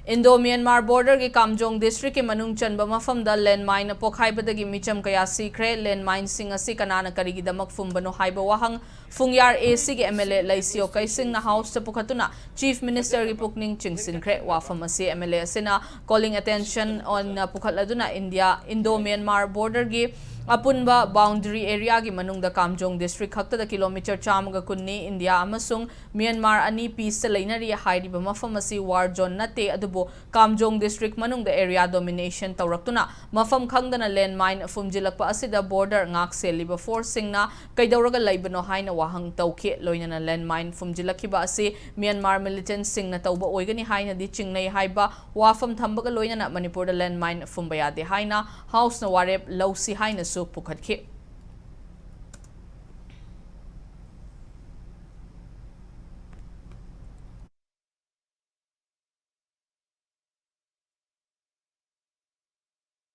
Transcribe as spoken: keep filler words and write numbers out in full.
Indo-Myanmar borderꯒꯤ ꯀꯥꯝꯖꯣꯡ districtꯀꯤ ꯃꯅꯨꯡ ꯆꯟꯕ ꯃꯐꯝꯗ landmine ꯄꯣꯈꯥꯏꯕꯗꯒꯤ ꯃꯤꯆꯝ ꯀꯌꯥ ꯁꯤꯈ꯭ꯔꯦ꯫ Landmineꯁꯤꯡ ꯑꯁꯤ ꯀꯅꯥꯅ ꯀꯔꯤꯒꯤꯗꯃꯛ ꯐꯨꯝꯕꯅꯣ ꯍꯥꯏꯕ ꯋꯥꯍꯪ ꯐꯨꯡꯌꯥꯔ ACꯒꯤ MLA ꯂꯩꯁꯤꯌꯣ ꯀꯩꯁꯤꯡꯅ Houseꯇ ꯄꯨꯈꯠꯇꯨꯅ Chief Ministerꯒꯤ ꯄꯨꯛꯅꯤꯡ ꯆꯤꯡꯁꯤꯟꯈ꯭ꯔꯦ꯫ ꯋꯥꯐꯝ ꯑꯁꯤ MLA ꯑꯁꯤꯅ calling attention ꯑꯣꯏꯅ ꯄꯨꯈꯠꯂꯗꯨꯅ ꯏꯟꯗꯤꯌꯥ Indo-Myanmar borderꯒꯤ ꯑꯄꯨꯟꯕ boundary areaꯒꯤ ꯃꯅꯨꯡꯗ ꯀꯥꯝꯖꯣꯡ district ꯈꯛꯇꯗ kilometre ꯆꯥꯝꯃꯒ ꯀꯨꯟꯅꯤ꯫ ꯏꯟꯗꯤꯌꯥ ꯑꯃꯁꯨꯡ ꯃ꯭ꯌꯥꯟꯃꯥꯔ ꯑꯅꯤ peaceꯇ ꯂꯩꯅꯔꯤ꯫ ꯍꯥꯏꯔꯤꯕ ꯃꯐꯝ ꯑꯁꯤ war zone ꯅꯠꯇꯦ, ꯑꯗꯨꯕꯨ ꯀꯥꯝꯖꯣꯡ district ꯃꯅꯨꯡꯗ area domination ꯇꯧꯔꯛꯇꯨꯅ ꯃꯐꯝ ꯈꯪꯗꯅ landmine ꯐꯨꯝꯖꯤꯜꯂꯛꯄ ꯑꯁꯤꯗ border ꯉꯥꯛ ꯁꯦꯜꯂꯤꯕ forceꯁꯤꯡꯅ ꯀꯩꯗꯧꯔꯒ ꯂꯩꯕꯅꯣ ꯍꯥꯏꯅ ꯋꯥꯍꯪ ꯇꯧꯈꯤ꯫ ꯂꯣꯏꯅꯅ landmine ꯐꯨꯝꯖꯤꯜꯂꯛꯈꯤꯕ ꯑꯁꯤ ꯃ꯭ꯌꯥꯟꯃꯥꯔ militantꯁꯤꯡꯅ ꯇꯧꯕ ꯑꯣꯏꯒꯅꯤ ꯍꯥꯏꯅꯗꯤ ꯆꯤꯡꯅꯩ ꯍꯥꯏꯕ ꯋꯥꯐꯝ ꯊꯝꯕꯒ ꯂꯣꯏꯅꯅ ꯃꯅꯤꯄꯨꯔꯗ landmine ꯐꯨꯝꯕ ꯌꯥꯗꯦ ꯍꯥꯏꯅ Houseꯅ ꯋꯥꯔꯦꯞ ꯂꯧꯁꯤ ꯍꯥꯏꯅꯁꯨ ꯄꯨꯈꯠꯈꯤ꯫